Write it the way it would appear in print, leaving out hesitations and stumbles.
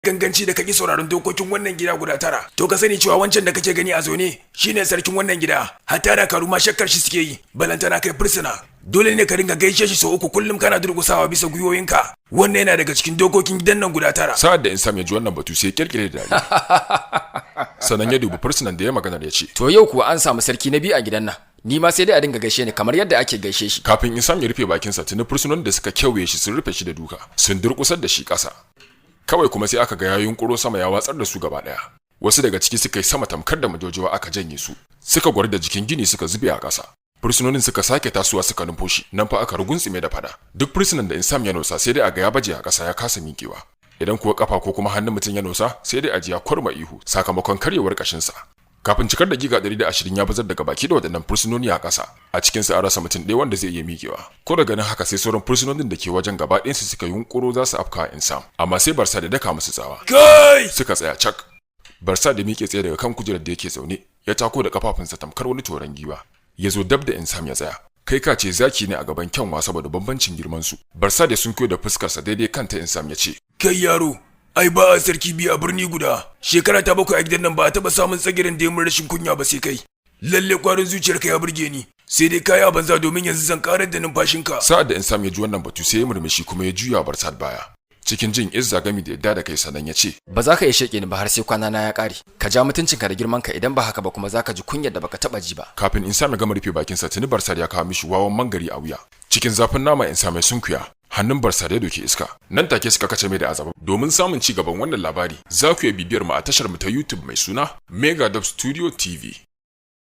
Ganganci da kake sauraron dokokin wannan gida guda tara. To, ka sani cewa wancan da kake gani a zaune shine sarkin wannan gida. Hatta da karu ma shakkar shi suke yi, balantana kai fursuna. Dole ne ka ringa gaishe shi sau uku kullum, kana durƙusawa bisa gwiwoyinka. Wannan yana daga cikin dokokin gidan nan guda tara. Sa'ad da Insam ya ji wannan batu, sai ya kirkire da dariya, sannan ya dubi fursunan da ya maganar ya ce, To, yau kuwa an samu sarki na biyu a gidan nan. Ni ma sai dai a dinga gaishe ni kamar yadda ake gaishe shi. Kafin Insam ya rufe bakinsa, tuni fursunan da suka kewaye shi sun rufe shi da duka, sun durƙusar da shi ƙasa. Kawai kuma sai aka ga ya yunƙuro sama ya watsar da su gaba ɗaya. Wasu daga ciki suka yi sama tamkar da majojowa aka janye su, suka gwar da jikin gini suka zube a ƙasa. Fursunonin suka sake tasowa suka nufo shi. Nan fa aka rugunsume da fada. Duk fursunan da Insam ya nosa, sai dai a ga ya baje a ƙasa ya kasa miƙewa. Idan kuwa kafa ko kuma hannun mutum ya nosa, sai dai a ji ya kwarma ihu sakamakon karyewar ƙashinsa. Kafin cikar dakika 120, ya bazar daga baki da waɗannan fursunoni a ƙasa. A cikinsu an rasa mutum ɗaya wanda zai iya miƙewa. Ko da ganin haka, sai sauran fursunonin da ke wajen gaba ɗayansu suka yunƙuro za su afka Insam, amma sai Barsa da daka musu tsawa. Kai! Suka tsaya cak. Barsa da miƙe tsaye daga kan kujerar da yake zaune, ya tako da kafafunsa tamkar wani toron giwa, ya zo dab da Insam ya tsaya, kai ka ce zaki ne a gaban kyanwa saboda bambancin girman su. Barsa da sun da fuskarsa daidai kanta Insam ya ce, Kai yaro, ai ba a sarki biyu a birni guda. Shekara ta 7 a gidan nan, ba a taɓa samun tsagirin da ya mun rashin kunya ba sai kai. Lalle kwarin zuciyarka ya burge ni. Sai dai kaya banza, domin yanzu zan karar da numfashinka. Sa'ad da Insam ya ji wannan batu, sai ya murmushi kuma ya juya Barsad baya cikin jin izza gami da yadda da kai, sannan ya ce, Ba za ka iya sheƙe ni ba har sai kwana na ya ƙare. Ka ja mutuncinka da girmanka, idan ba haka ba kuma za ka ji kunyar da baka taɓa ji ba. Kafin Insam ya gama rufe bakinsa, tuni Barsad ya kawo mishi wawan mangari a wuya. Cikin zafin nama Insam ya sunkuya, hannun Barsad ya doke iska, nan take suka kace mai da azaba. Domin samun ci gaban wannan labari, za ku iya bibiyar mu a tashar mu ta YouTube mai suna Mega Dub Studio TV.